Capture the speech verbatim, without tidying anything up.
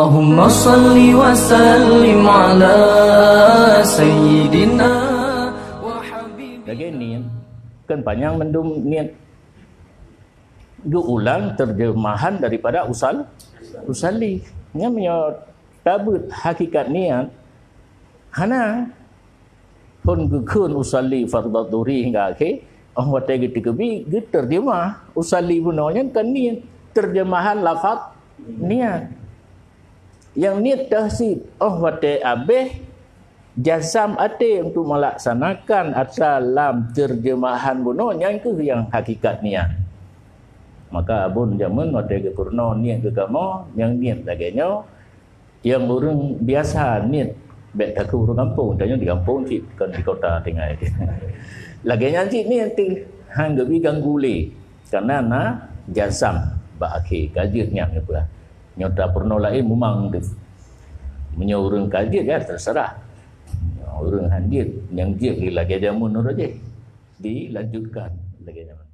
Allahumma salli wa sallim ala sayyidina wa habibina. Lagèe niet, kan panyang mandum niet. Geuulang terjemahan daripada usal-, usalli. Nyan meunyoe tabeuet hakikat niet, hana. Phon geukheun usalli fardhu dhuhri hingga akhé, 'oh watèe geuteukeubi geuteurjeumah usalli bunoe nyan kon niet, teurjeumahan lafaz niet. Nyang niet teuh cit 'oh watèe abéh jazam até untuk melaksanakan atra lam teurjeumahan bunoe nyan kheueh nyang hakikat niet. Maka abon jameun watèe geupeurunoe niet keu kamoe, nyang niet lagèe nyoe, nyang ureueng biasa niet, bèk takheun ureueng gampông, tanyoe di gampông cit, kon di kota tinggai. Lagèe nyan cit niet teuh, han geubi ganggu lé, kareuna na jazam bak akhé, ka jeuet nyan geupeugah. Nyoe tapeurunoe laén mumang teuh. Meunyoe ureueng ka jeuet, ya, teuseurah. Ureueng han jeuet, nyang jeuet lagèe jameun uroe jih. Dilanjutkan lagèe jameun.